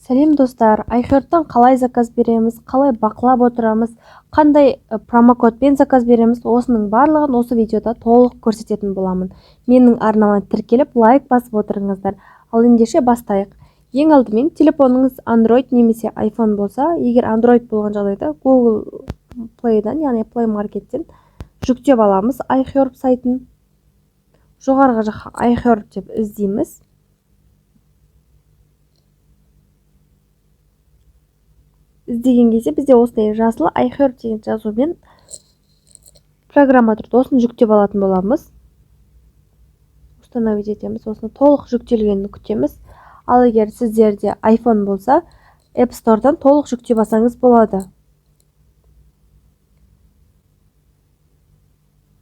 Сәлем, достар! iHerb-тан қалай заказ береміз, қалай бақылап отырамыз, қандай промокодпен заказ береміз, осының барлығын осы видеода толық көрсететін боламын. Менің арнама тіркеліп, лайк басып отырыңыздар. Ал ендеше бастайық. Ең алдымен телефоныңыз Android немесе iPhone болса, егер Android болған жағдайда Google Play'дан, яғни Play Market'тен жүктеп аламыз iHerb сайтын. Жоғарғы жаққа iHerb деп іздейміз. Іздеген кезде бізде осындай жасыл iHerb деген жазумен программа тұрды. Осыны жүктеп алатын боламыз. Установить етеміз. Осыны толық жүктелгенін күтеміз. Ал егер сіздерде iPhone болса, App Store'дан толық жүктеп алсаңыз болады.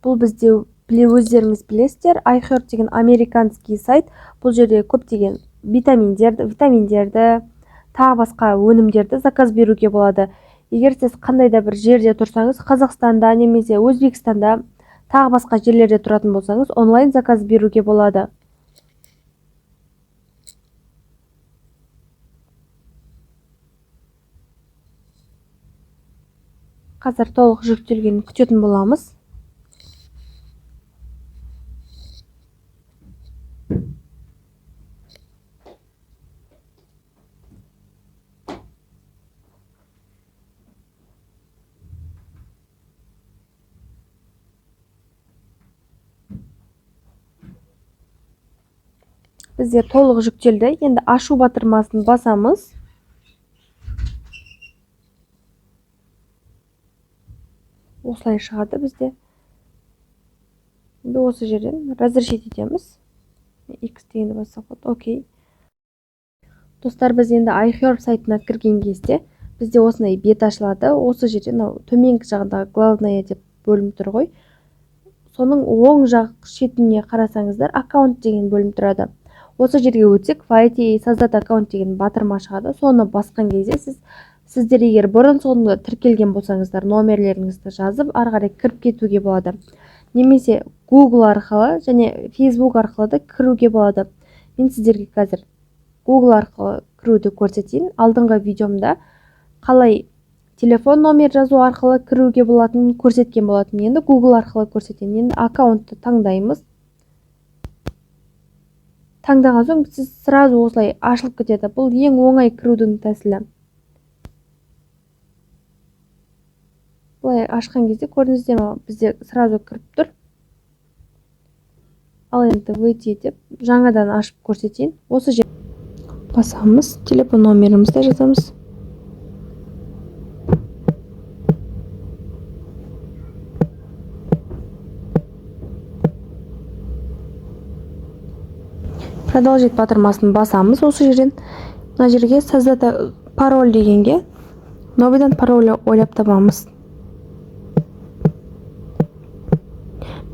Бұл бізде, өздеріңіз білесіздер, iHerb деген американский сайт. Бұл жерде көптеген витаминдерді, тағы басқа өнімдерді заказ беруге болады. Егер сіз қандай да бір жерде тұрсаңыз, Қазақстанда немесе Өзбекстанда, тағы басқа жерлерде тұратын болсаңыз, онлайн заказ беруге болады. Қазір толық жүктелгенін күтетін боламыз. Бізде толық жүктелді. Енді ашу батырмасын басамыз. Осылай шығады бізде. Енді осы жерден разрешить етеміз. X дегенді бассақ болады. Окей. Достар, біз енді iHerb сайтына кірген кезде бізде осындай бет ашылады. Осы жерде мынау төменгі жағындағы главное деп бөлім тұр ғой. Соның оң жақ шетіне қарасаңыздар, аккаунт деген бөлім тұрады. Осы жерге өтсек, войти и создать аккаунт деген батырма шығады. Соны басқан кезде сіздер егер бұрын соңды тіркелген болсаңыздар, номерлеріңізді жазып, ары қарай кіріп кетуге болады. Немесе Google арқылы және Facebook арқылы да кіруге болады. Мен сіздерге қазір Google арқылы кіруді көрсетейін. Алдыңғы видеомда қалай телефон номер жазу арқылы кіруге болатынын көрсеткен болатын. Енді Google арқылы көрсетейін. Енді аккаунтты таңдаймыз. Таңдаған соң сіз сразу осылай ашылып кетеді. Бұл ең оңай кірудің тәсілі. Былай ашқан кезде көрдіңіздер ме, бізде сразу кіріп тұр. Ал енді выйти деп жаңадан ашып көрсетейін. Осы жер басамыз, телефон номерімізді жазамыз. Продолжить батырмасын басамыз. Осы жерден мына жерге создать пароль дегенге новыйдан пароль ойлап табамыз.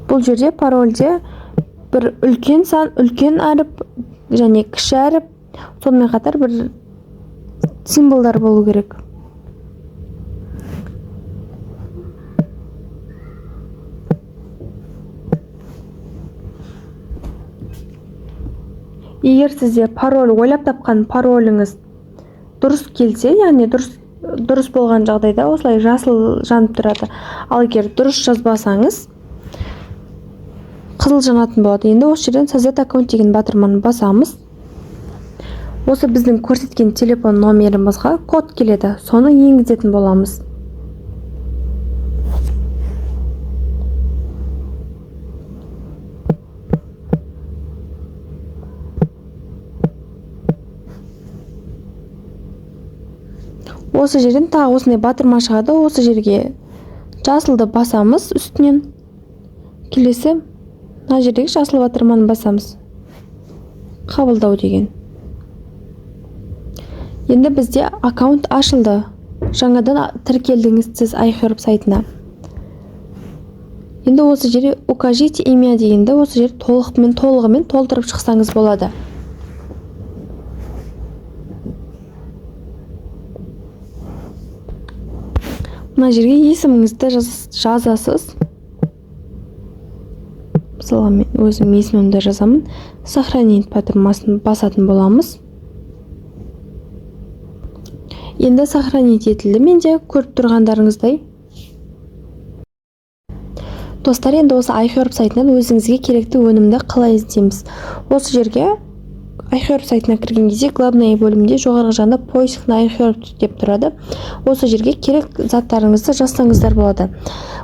Бұл жерде парольде бір үлкен сан, үлкен әріп және кіші әріп, сонымен қатар бір символдар болу керек. Егер сізде пароль, ойлап тапқан пароліңіз дұрыс келсе, яғни дұрыс болған жағдайда осылай жасыл жанып тұрады. Ал егер дұрыс жазбасаңыз, қызыл жанатын болады. Енді осы жерден создать аккаунт деген батырманы басамыз. Осы біздің көрсеткен телефон номерімізға код келеді, соны енгізетін боламыз. Осы жерден тағы осындай батырма шығады. Осы жерге жасылды басамыз үстінен. Келесі мына жердегі жасыл батырманы басамыз, қабылдау деген. Енді бізде аккаунт ашылды. Жаңадан тіркелдіңіз сіз iHerb сайтына. Енді осы жерде укажите имя дегенді осы жерде толығымен толтырып шықсаңыз болады. Мына жерге есіміңізді жазасыз. Мысалға, мен өзім есімімді жазамын. Сохранить батырмасын басатын боламыз. Енді сохранить етілді менде, көріп тұрғандарыңыздай. Достар, енді осы iHerb сайтынан өзіңізге керекті өнімді қалай іздейміз? Осы жерге, iHerb сайтына кірген кезде, главный бөлімінде жоғарғы жағында «Поиск на iHerb» деп тұрады. Осы жерге керек заттарыңызды жазсаңыздар болады.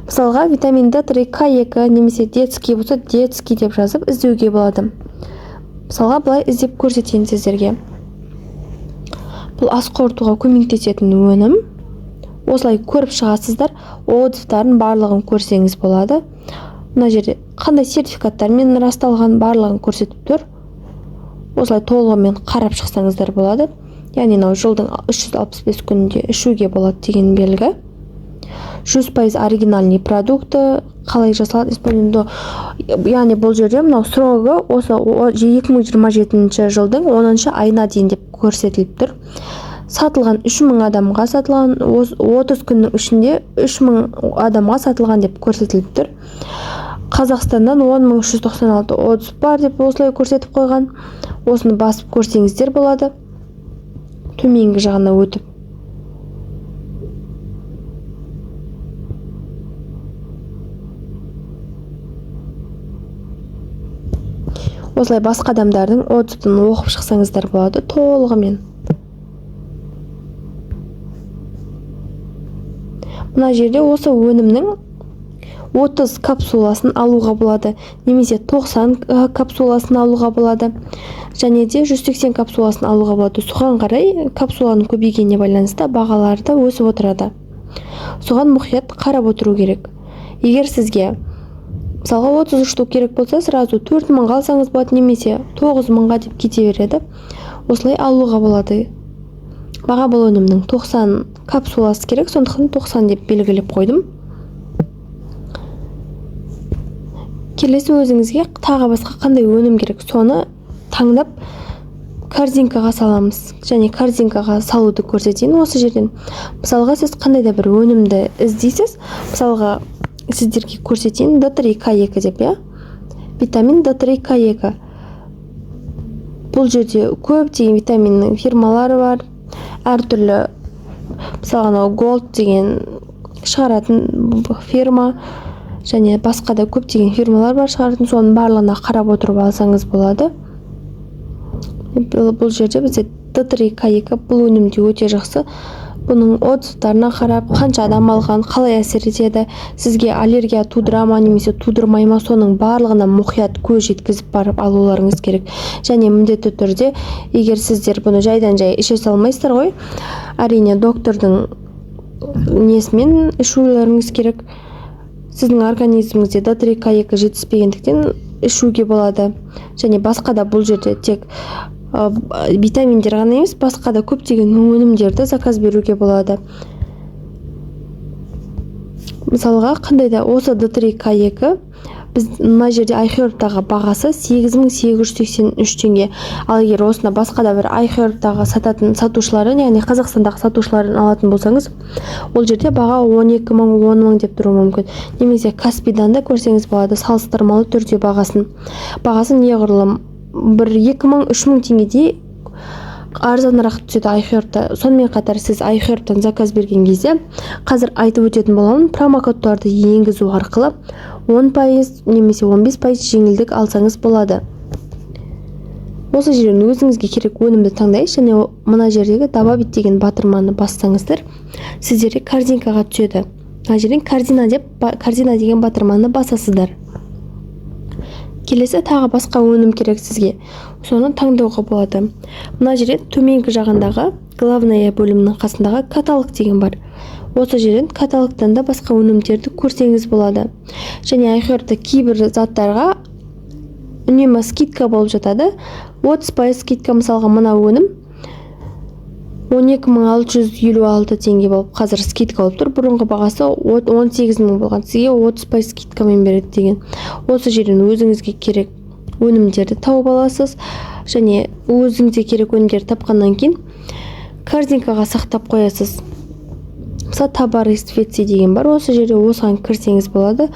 Мысалға, витамин D3, К2 немесе детский болса, детский деп жазып іздеуге болады. Мысалға, былай іздеп көрсетейін сіздерге. Бұл ас қорытуға көмектесетін өнім. Осылай көріп шығасыздар, отзывтарын барлығын көрсеңіз болады. Мына жерде қандай сертификаттармен расталған, барлығын көрсетіп тұр. Осылай толығымен қарап шықсаңыздар болады. Яғни мынау жылдың 365 күнінде ішуге болады деген белгі. 100% оригинальный продукты, қалай жасалады, яғни бұл жерде мынау срогы осы 2027 жылдың 10 айына дейін деп көрсетіліп тұр. Сатылған 3000 адамға сатылған, 30 күннің ішінде 3000 адамға сатылған деп көрсетіліп тұр. Қазақстаннан 10 396 отзыв бар деп осылай көрсетіп қойған. Осыны басып көрсеңіздер болады, төменгі жағына өтіп. Осылай басқа адамдардың отзывын оқып шықсаңыздар болады толығымен. Мына жерде осы өнімнің 30 капсуласын алуға болады немесе 90 капсуласын алуға болады және де 180 капсуласын алуға болады. Соған қарай, капсуланың көбейгеніне байланысты бағалары да өсіп отырады. Соған мұқият қарап отыру керек. Егер сізге, мысалға, 30 штук керек болса, сразу 4000-ға алсаңыз болады немесе 9000-ға деп кете береді. Осылай алуға болады. Маған бұл өнімнің 90 капсуласы керек, сондықтан 90 деп белгілеп қойдым. Келесі өзіңізге тағы басқа қандай өнім керек, соны таңдап, корзинкаға саламыз. Және корзинкаға салуды көрсетейін осы жерден. Мысалға, сіз қандай да бір өнімді іздейсіз. Мысалға, сіздерге көрсетейін, D3 К2 деп, иә, витамин D3 К2. Бұл жерде көптеген витаминнің фирмалары бар әртүрлі. Мысалға, анау Голд деген шығаратын фирма және басқа да көптеген фирмалар бар шығаратын. Соның барлығына қарап отырып алсаңыз болады. Бұл жерде бізде D3 К2. Бұл өнім де өте жақсы. Бұның отзывтарына қарап, қанша адам алған, қалай әсер етеді, сізге аллергия тудыра ма немесе тудырмай ма, соның барлығына мұқият көз жеткізіп барып алуларыңыз керек. Және міндетті түрде, егер сіздер бұны жайдан жай іше салмайсыздар ғой, әрине, доктордың несімен ішулеріңіз керек. Сіздің организміңізде D3 К2 жетіспегендіктен ішуге болады. Және басқа да бұл жерде тек витаминдер ғана емес, басқа да көптеген өнімдерді заказ беруге болады. Мысалға, қандай да осы D3 К2 біз мына жерде iHerb-тағы бағасы 8883 теңге. Ал егер осыны басқа да бір iHerb-тағы сататын сатушылардан, яғни Қазақстандағы сатушылардан алатын болсаңыз, ол жерде баға 12 мың, 10 мың деп тұруы мүмкін. Немесе Каспидан да көрсеңіз болады салыстырмалы түрде бағасын. Неғұрлым бір 2000, 3000 теңгедей арзанырақ түседі iHerb-та. Сонымен қатар сіз iHerb-тан заказ берген кезде, қазір айтып өтетін боламын, промокодтарды енгізу арқылы 10% немесе 15% жеңілдік алсаңыз болады. Осы жерден өзіңізге керек өнімді таңдайсыз және мына жердегі «Добавить» деген батырманы бассаңыздар, сіздерге корзинкаға түседі. Мына жерден «Корзина» деп, «Корзина» деген батырманы басасыздар. Келесі тағы басқа өнім керек сізге, соны таңдауға болады. Мына жерде төменгі жағындағы главная бөлімінің қасындағы «Каталог» деген бар. Осы жерден, каталогтан да басқа өнімдерді көрсеңіз болады. Және iHerb-та кейбір заттарға үнемі скидка болып жатады, 30% скидка. Мысалға, мына өнім 12 656 теңге болып, қазір скидка болып тұр. Бұрынғы бағасы 18 000 болған, сізге 30% скидкамен береді деген. Осы жерден өзіңізге керек өнімдерді тауып аласыз және өзіңізге керек өнімдерді тапқаннан кейін корзинкаға сақтап қоясыз. Мысалы, «Товары специи» деген бар осы жерде, осыған кірсеңіз болады.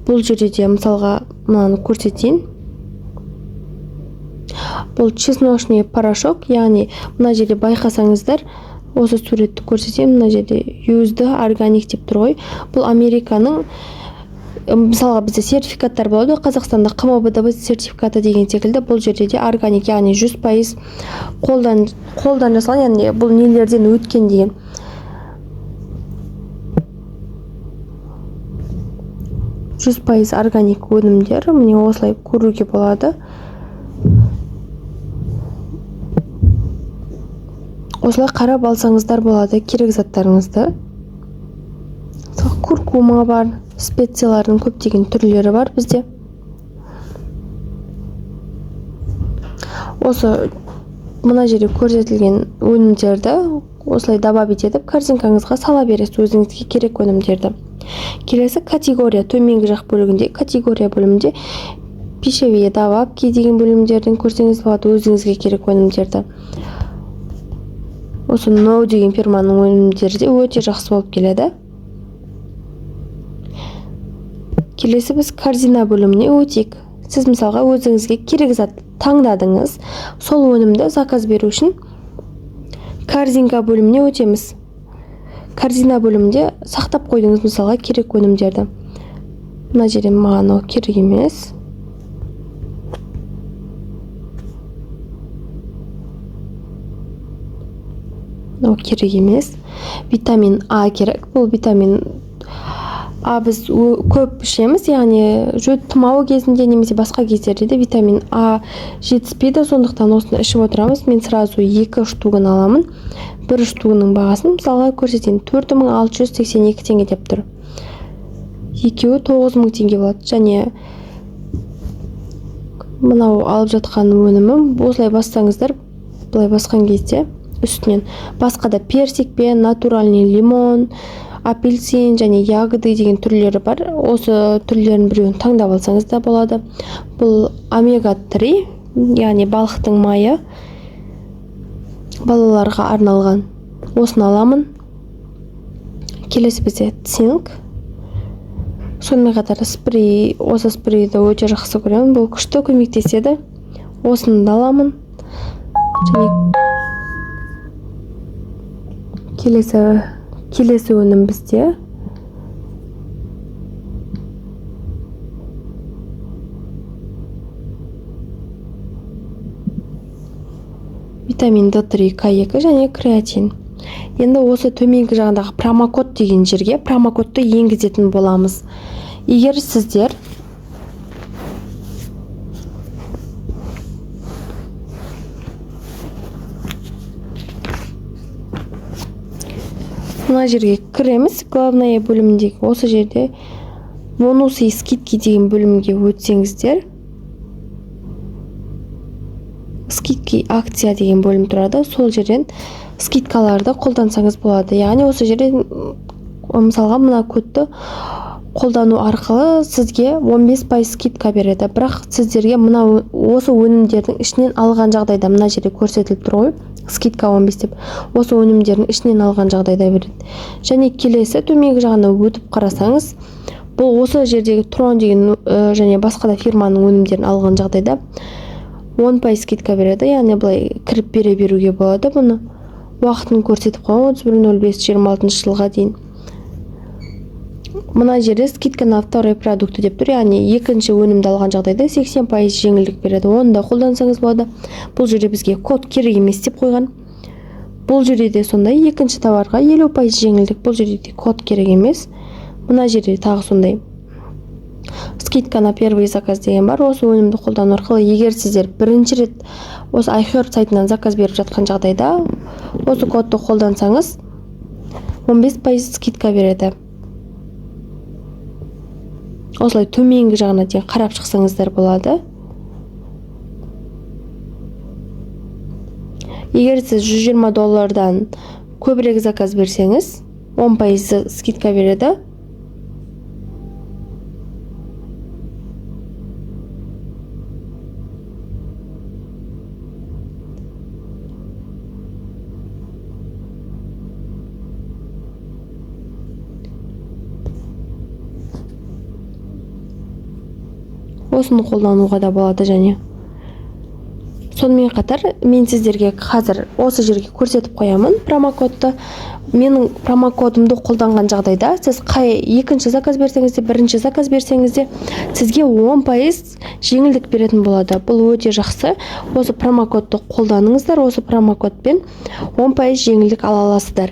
Бұл жерде де, мысалға, мынаны көрсетейін. Бұл чесночный порошок, яғни мына жерде байқасаңыздар, Осы суретті көрсетемін. Мына жерде USD Organic деп тұр ғой. Бұл Американың, мысалға, бізде сертификаттар болады ғой, Қазақстанда ҚМБДБ сертификаты деген секілді. Бұл жерде де органик, яғни 100% қолдан жасалған, яғни бұл нелерден өткен деген. 100% органик өнімдер, міне, осылай көруге болады. Осылай қарап алсаңыздар болады керек заттарыңызды. Мысалы, куркума бар, специялардың көптеген түрлері бар бізде. Осы мына жерде көрсетілген өнімдерді осылай добавить етіп, корзинкаңызға сала бересіз өзіңізге керек өнімдерді. Келесі категория, төменгі жақ бөлігінде, категория бөлімінде пищевые добавки деген бөлімдерден көрсеңіз болады өзіңізге керек өнімдерді. Осы Ноу деген фирманың өнімдері де өте жақсы болып келеді. Келесі біз корзина бөліміне өтейік. Сіз, мысалға, өзіңізге керек зат таңдадыңыз. Сол өнімді заказ беру үшін корзинка бөліміне өтеміз. Корзина бөлімінде сақтап қойдыңыз, мысалға, керек өнімдерді. Мына жерде маған ол керек емес. Мынау керек емес. Витамин А керек. Бұл витамин А біз көп ішеміз, яғни тұмау кезінде немесе басқа кездерде де витамин А жетіспейді, сондықтан осыны ішіп отырамыз. Мен сразу екі штугын аламын. Бір штугының бағасын, мысалға, көрсетейін: 4682 теңге деп тұр. Екеуі 9000 теңге болады. Және мынау алып жатқан өнімім, осылай бассаңыздар, былай басқан кезде үстінен басқа да персик пен натуральный лимон, апельсин және ягоды деген түрлері бар. Осы түрлерінің біреуін таңдап алсаңыз да болады. Бұл омега 3, яғни балықтың майы, балаларға арналған. Осыны аламын. Келесі бізде цинк, сонымен қатар спрей. Осы спрейді өте жақсы көремін, бұл күшті көмектеседі. Осыны да аламын. Және келесі өнім бізде витамин D3, К2 және креатин. Енді осы төменгі жағындағы промокод деген жерге промокодты енгізетін боламыз. Егер сіздер мына жерге кіреміз, главная бөліміндегі осы жерде бонусы и скидки деген бөлімге өтсеңіздер, скидки акция деген бөлім тұрады. Сол жерден скидкаларды қолдансаңыз болады. Яғни осы жерде, мысалға, мына кодты қолдану арқылы сізге 15% скидка береді. Бірақ сіздерге мына осы өнімдердің ішінен алған жағдайда, мына жерде көрсетіліп тұр ғой скидка 15 деп, осы өнімдердің ішінен алған жағдайда береді. Және келесі төменгі жағына өтіп қарасаңыз, бұл осы жердегі Трон деген және басқа да фирманың өнімдерін алған жағдайда 10% скидка береді. Яғни былай кіріп бере беруге болады. Бұны уақытын көрсетіп қойған, 31.05.26 жылға дейін. Мына жерде скидка на второй продукты деп тұр, яғни екінші өнімді алған жағдайда 80% жеңілдік береді. Оны да қолдансаңыз болады. Бұл жерде бізге код керек емес деп қойған. Бұл жерде де сондай, екінші товарға 50% жеңілдік. Бұл жерде де код керек емес. Мына жерде тағы сондай скидка на первый заказ деген бар. Осы өнімді қолдану арқылы, егер сіздер бірінші рет осы iHerb сайтынан заказ беріп жатқан жағдайда, осы кодты қолдансаңыз, 15% скидка береді. Осылай төменгі жағына дейін қарап шықсаңыздар болады. Егер сіз 120 доллардан көбірек заказ берсеңіз, 10% скидка береді. Осыны қолдануға да болады. Және Сонымен қатар мен сіздерге қазір осы жерге көрсетіп қоямын промокодты. Менің промокодымды қолданған жағдайда сіз қай екінші заказ берсеңіз де, бірінші заказ берсеңіз де, сізге 10% жеңілдік беретін болады. Бұл өте жақсы. Осы промокодты қолданыңыздар, осы промокодпен 10% жеңілдік ала аласыздар.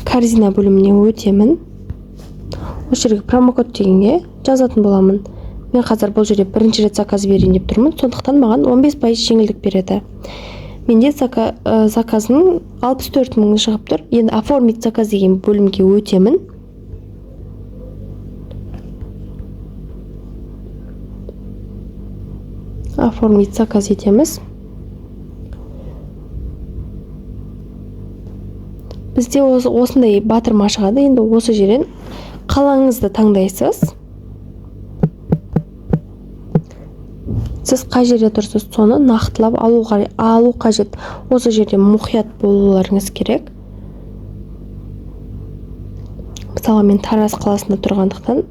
Корзина бөліміне өтемін. Осы жерге промокод дегенге жазатын боламын. Мен қазір бұл жерде бірінші рет заказ берейін деп тұрмын, сондықтан маған 15% жеңілдік береді. Менде заказым 64 мың шығып тұр. Енді оформить заказ деген бөлімге өтемін. Оформить заказ етеміз. Бізде осындай батырма шығады. Енді осы жерден қалаңызды таңдайсыз. Сіз қай жерде тұрсыз, соны нақтылап алу қажет. Осы жерде мұқият болуларыңыз керек. Мысалы, мен Тараз қаласында тұрғандықтан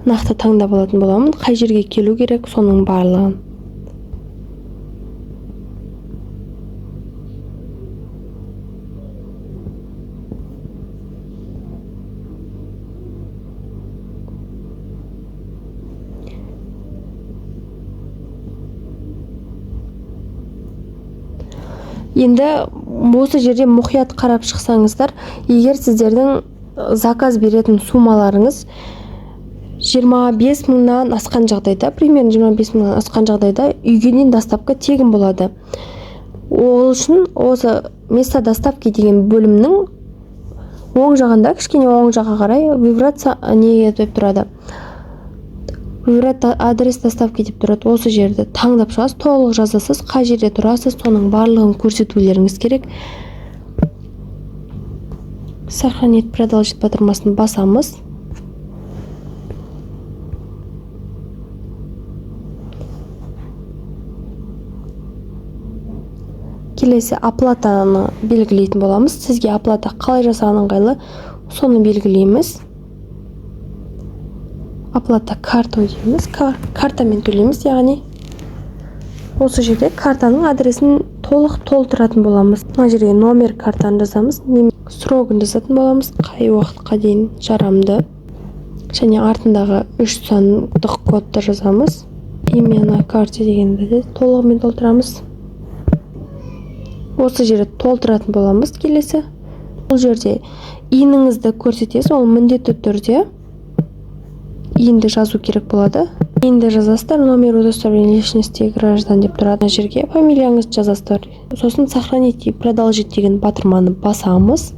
нақты таңдап алатын боламын, қай жерге келу керек, соның барлығын. Енді осы жерде мұқият қарап шықсаңыздар, егер сіздердің заказ беретін суммаларыңыз 25 мыңнан асқан жағдайда, примерно 25 мыңнан асқан жағдайда үйге дейін доставка тегін болады. Ол үшін осы место доставки деген бөлімнің оң жағында, кішкене оң жаққа қарай выбрать не деп тұрады. Выбрать адрес доставки деп тұрады. Осы жерді таңдап шығасыз, толық жазасыз, қай жерде тұрасыз, соның барлығын көрсетулеріңіз керек. Сохранить, продолжить батырмасын басамыз. Келесі оплатаны белгілейтін боламыз. Сізге оплата қалай жасаған ыңғайлы, соны белгілейміз. Оплата картой дейміз, картамен төлейміз, яғни осы жерде картаның адресін толық толтыратын боламыз. Мына жерге номер картаны жазамыз, срогын жазатын боламыз, қай уақытқа дейін жарамды, және артындағы 3 сандық кодты жазамыз. Имя на карте дегенді де толығымен толтырамыз. Осы жерде толтыратын боламыз. Келесі бұл жерде ИИН-іңізді көрсетесіз, ол міндетті түрде ИИН-ді жазу керек болады. ИИН-ді жазасыздар, номер удостоверения личности граждан деп тұрады. Мына жерге фамилияңызды жазасыздар. Сосын сохранить и продолжить деген батырманы басамыз.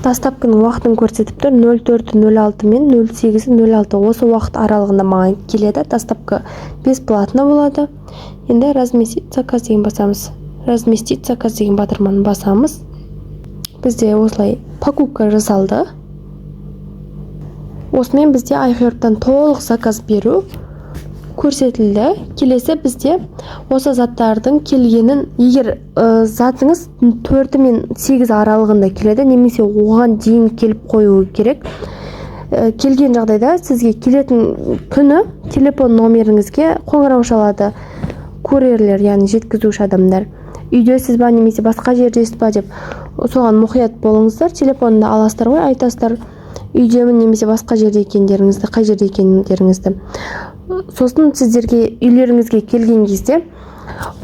Доставканың уақытын көрсетіп тұр, нөл төрт нөл алты мен нөл сегіз нөл алты. Осы уақыт аралығында маған келеді. Доставка бесплатно болады. Енді разместить заказ деген басамыз. Разместить заказ деген батырманы басамыз. Бізде осылай покупка жасалды. Осымен бізде iHerb-тан толық заказ беру көрсетілді. Келесі бізде осы заттардың келгенін, егер затыңыз 4 мен 8 аралығында келеді, немесе оған дейін келіп қоюы керек. Келген жағдайда сізге келетін күні телефон номеріңізге қоңырау шалады курьерлер, яғни жеткізуші адамдар. Үйдесіз ба немесе басқа жердесіз ба деп, соған мұқият болыңыздар. Телефонды аласыздар ғой, айтасыздар үйдемін немесе басқа жерде екендеріңізді, қай жерде екендеріңізді. Сосын сіздерге үйлеріңізге келген кезде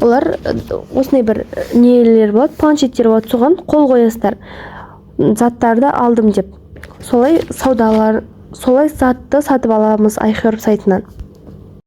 олар осындай бір нелер болады, планшеттер болады, соған қол қоясыздар, заттарды алдым деп. Солай саудалар, солай затты сатып аламыз iHerb сайтынан.